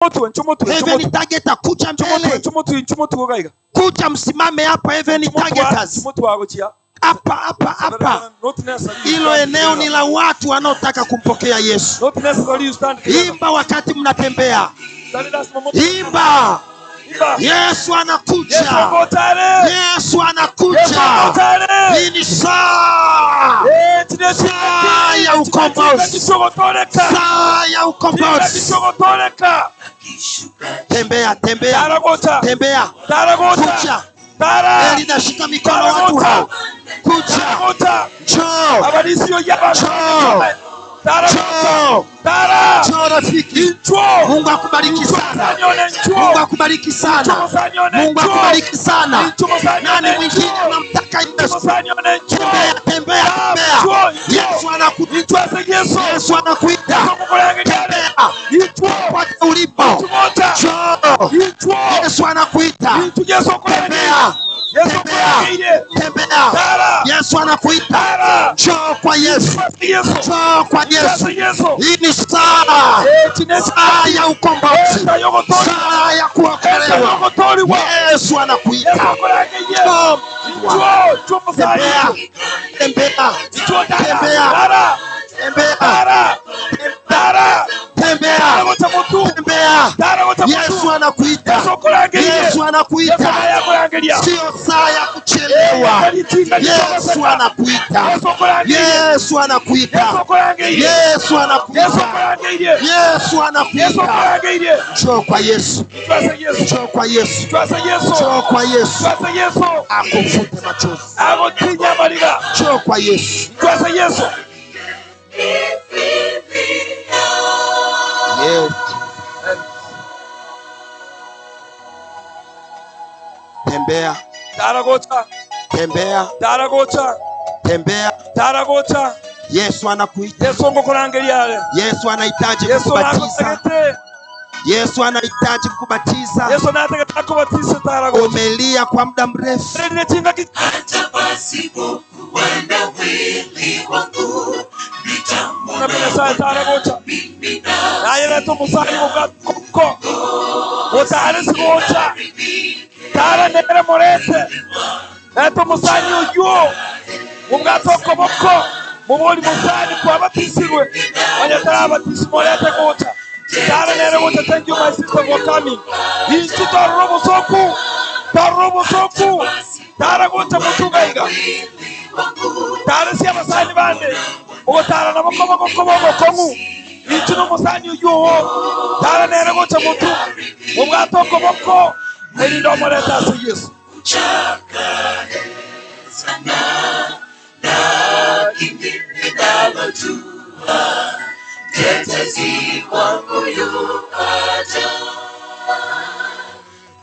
Heaven Targeter, kuja mbele. Kuja msimame hapa Heaven Targeters. Hapa hapa hapa. Hilo eneo ni la watu wanaotaka kumpokea Yesu. Imba wakati mnatembea. Imba. Yesu anakuja. Yesu anakuja. Hii ni saa. Saa ya ukombozi. Saa ya ukombozi. Tembea, tembea. Tembea. Kuja. Eli nashika mikono watu hao. Kuja. Njoo. Njoo. Njoo. Njoo rafiki. Mungu akubariki sana. Mungu akubariki sana. Mungu akubariki sana. Nani mwingine anamtaka Yesu? Tembea, tembea, tembea. Yesu anakuita. Yesu anakuita. Tembea. Popote ulipo. Njoo. Yesu anakuita. Tembea. Tembea. Tembea. Yesu anakuita. Njoo kwa Yesu. Njoo kwa Yesu. Hii ni saa. Saa ya ukombozi. Saa ya kuokolewa. Yesu anakuita. Njoo. Tembea. Tembea. Tembea. Tembea. Tembea. Tembea. Yesu anakuita. Yesu anakuita. Sio saa ya kuchelewa. Yesu anakuita. Yesu anakuita. Yesu anakuita. Yesu anakuita. Njoo kwa Yesu. Njoo kwa Yesu. Njoo kwa Yesu. Akufute machozi. Njoo kwa Yesu. Yes. Tembea. Tembea. Tembea. Yesu anakuita. Yesu anahitaji kukubatiza. Yesu anahitaji kukubatiza. Umelia kwa muda mrefu. Thank you, my sister, for coming.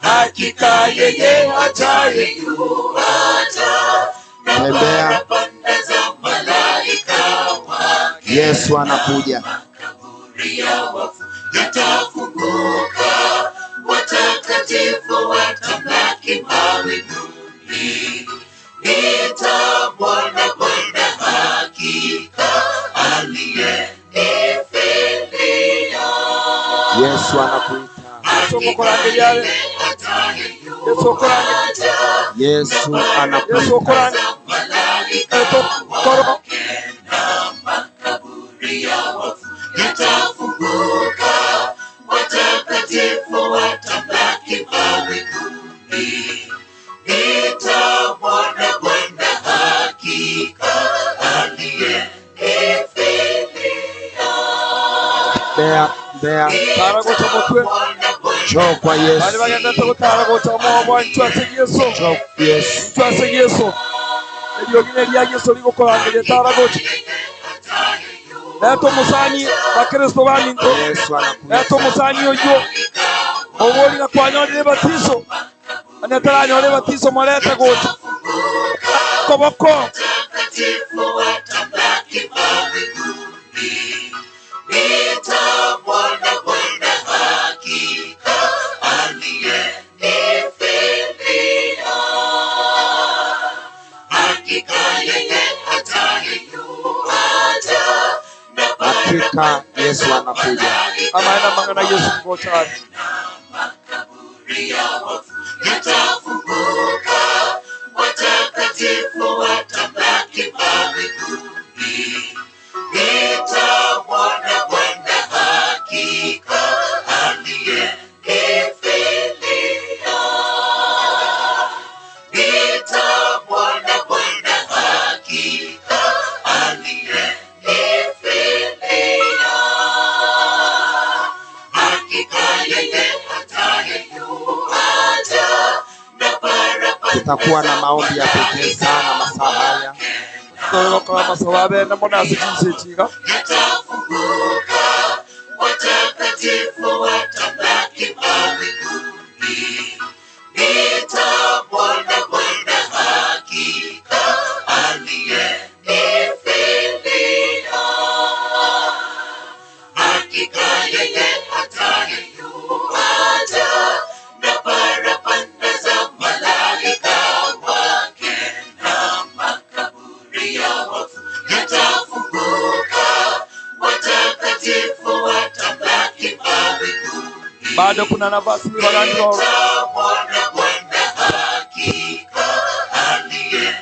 Hakika yeye ajaye yuaja na parapanda za malaika wake. Yesu anakuja. Makaburi ya wafu yatafunguka, watakatifu watamlaki mawinguni. Nitamwona Bwana hakika aliyenifilia. Yesu anakuita. Yesu anakuita. Makaburi ya wafu yatafunguka, watakatifu watamlaki mawinguni. Nitamwona Bwana hakika aliyenifilia. Bea, bea. Njoo kwa Yesu. Njoo kwa Yesu. Yesu anakuita. Watakatifu watamlaki mawinguni. Nitamwona Bwana hakika aliyenifilia. Hakika yeye ajaye yuaja na Hakika Yesu anakuja. Amaena mang'ana Yesu ngochari. Makaburi ya wafu yatafunguka, watakatifu watabaki mawinguni. Nitamwona Bwana hakika aliyenifilia. Nitamwona Bwana hakika aliyenifilia. Hakika yeye atayeyuaja na parapanda Tutakuwa na za maombi ya pekee sana masaa haya. Togokora masabo abene mono ase chinse echiga. Yatafunguka, watakatifu watabaki mawinguni. Nitamwona Bwana hakika aliyenifilia. Hakika yeye atayeyuaja na parapanda za malaika wake, na makaburi ya wafu yatafunguka, watakatifu watabaki mawinguni. Bado kuna nafasi bagandi ba. Nitamwona Bwana hakika aliyenifilia.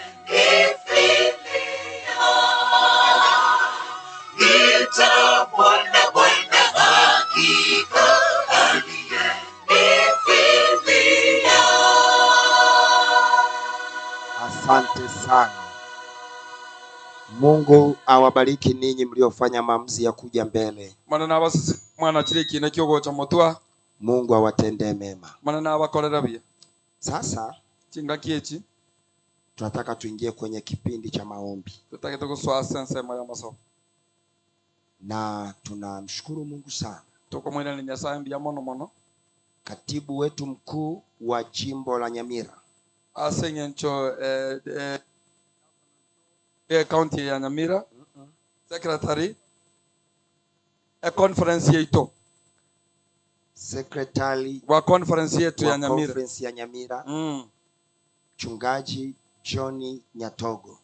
Nitamwona Bwana hakika aliyenifilia. Asante sana. Mungu awabariki ninyi mliofanya maamuzi ya kuja mbele. Mana nabasisi mwana chire kina kyogocha motwa. Mungu awatendee mema. Mana nabakorera buya. Sasa Chingaki echi tunataka tuingie kwenye kipindi cha maombi, tutagete gosoa ase ensemo ya masabo. na tunamshukuru Mungu sana. Tukomwirania Nyasaye mbuya mono mono. Katibu wetu mkuu wa jimbo la Nyamira Ase eng'encho county ya Nyamira, secretary e conference yeito sekretari wa conference yetu ya wa Nyamira, conference ya Nyamira, mchungaji John Nyatogo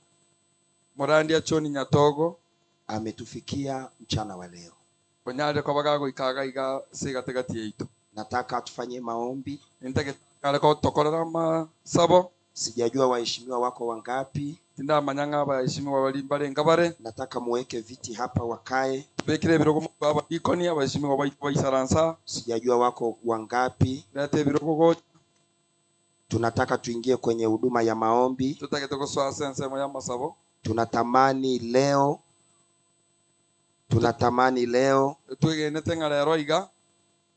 Murandia John Nyatogo ametufikia mchana wa leo. onyare kobaga goikaga iga ase gatigati yaito. Nataka tufanye maombi. Nintagete ko tokorera masabo. Sijajua waheshimiwa wako wangapi. Tindamanya ng'a abaheshimiwa bari barenga bare. Nataka muweke viti hapa wakae. Bekire ebirogo abadikoni abaheshimiwa baisaransa. Sijajua wako wangapi. Leta ebirogo gocha. Tunataka tuingie kwenye huduma ya maombi. Tutagete gosoa ase ensemo ya masabo. Tunatamani leo, tunatamani leo Twegenete ng'a rero iga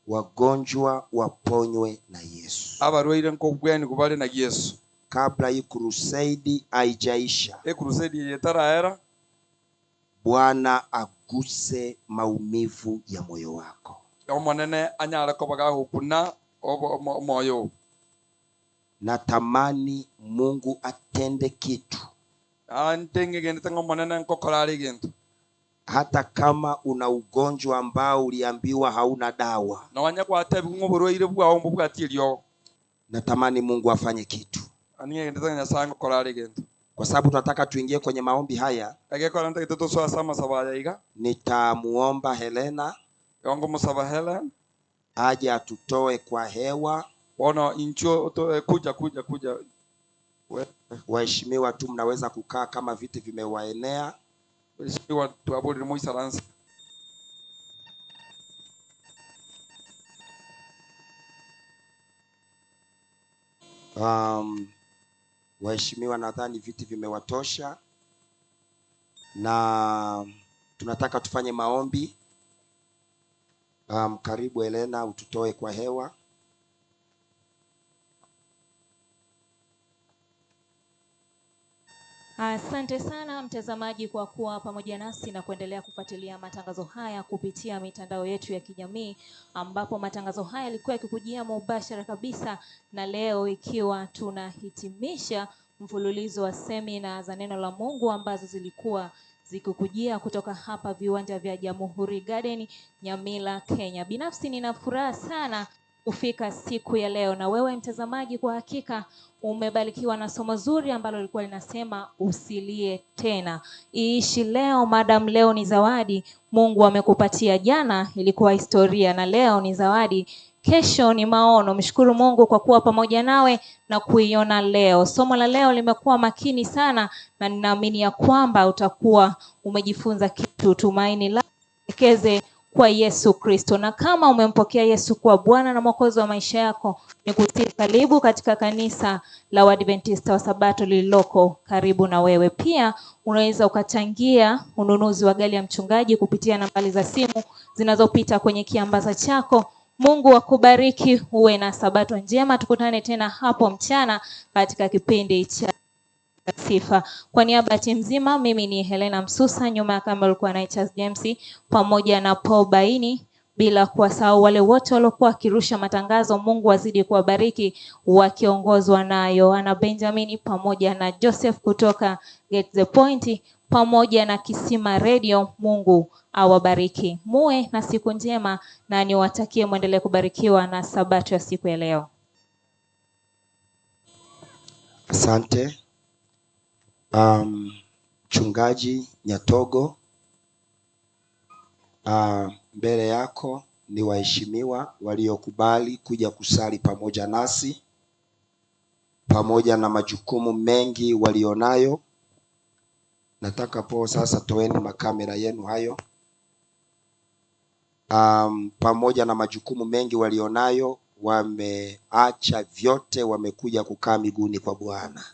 wagonjwa waponywe na Yesu. Abarwaire nkobweni kubare na Yesu. Kabla hii crusade haijaisha, Ecrusade yetaraera, Bwana aguse maumivu ya moyo wako. Omonene anyare kobaga gokuna omoyo. Natamani Mungu atende kitu. Antengegenete ng'omonene nkokora are egento. Hata kama una ugonjwa ambao uliambiwa hauna dawa, Nonya gwatebiwa ng'a oborwaire bwao mbobwati eriogo. natamani Mungu afanye kitu, Anigegenete Nyasaye ngokora are egento. kwa sababu tunataka tuingie kwenye maombi haya. Egekora ntagete tosoa ase amasabo aya iga. Nitamuomba Helena Yongo musaba Helen aje atutoe kwa hewa. Bono inchuo kuja kuja kuja. Waheshimiwa tu mnaweza kukaa kama viti vimewaenea. Waheshimiwa tuaburire moisaransa. Waheshimiwa, nadhani viti vimewatosha na tunataka tufanye maombi. Karibu Helena, ututoe kwa hewa. Asante sana mtazamaji kwa kuwa pamoja nasi na kuendelea kufuatilia matangazo haya kupitia mitandao yetu ya kijamii, ambapo matangazo haya yalikuwa yakikujia mubashara kabisa, na leo ikiwa tunahitimisha mfululizo wa semina za neno la Mungu ambazo zilikuwa zikikujia kutoka hapa viwanja vya Jamhuri Garden, Nyamira, Kenya. Binafsi nina furaha sana Kufika siku ya leo. Na wewe mtazamaji, kwa hakika umebarikiwa na somo zuri ambalo lilikuwa linasema usilie tena, iishi leo, madam leo ni zawadi Mungu amekupatia. Jana ilikuwa historia na leo ni zawadi, kesho ni maono. Mshukuru Mungu kwa kuwa pamoja nawe na kuiona leo. Somo la leo limekuwa makini sana, na ninaamini ya kwamba utakuwa umejifunza kitu. Tumaini lako elekeze kwa Yesu Kristo, na kama umempokea Yesu kuwa Bwana na Mwokozi wa maisha yako, nikusihi karibu katika kanisa la Waadventista wa Sabato lililoko karibu na wewe. Pia unaweza ukachangia ununuzi wa gari ya mchungaji kupitia nambari za simu zinazopita kwenye kiambaza chako. Mungu akubariki, uwe na Sabato njema. Tukutane tena hapo mchana katika kipindi cha sifa. Kwa niaba ya timu nzima, mimi ni Helena Msusa, nyuma ya kamera ulikuwa naye Charles James pamoja na Paul Baini, bila kuwasahau wale wote waliokuwa wakirusha matangazo. Mungu azidi kuwabariki, wakiongozwa na Yohana Benjamin pamoja na Joseph kutoka Get the Point pamoja na Kisima Radio. Mungu awabariki, muwe na siku njema, na niwatakie mwendelee kubarikiwa na Sabato ya siku ya leo. Asante Mchungaji Nyatogo, mbele yako ni waheshimiwa waliokubali kuja kusali pamoja nasi, pamoja na majukumu mengi walionayo. Nataka po sasa toeni makamera yenu hayo. Pamoja na majukumu mengi walionayo, wameacha vyote, wamekuja kukaa miguuni kwa Bwana.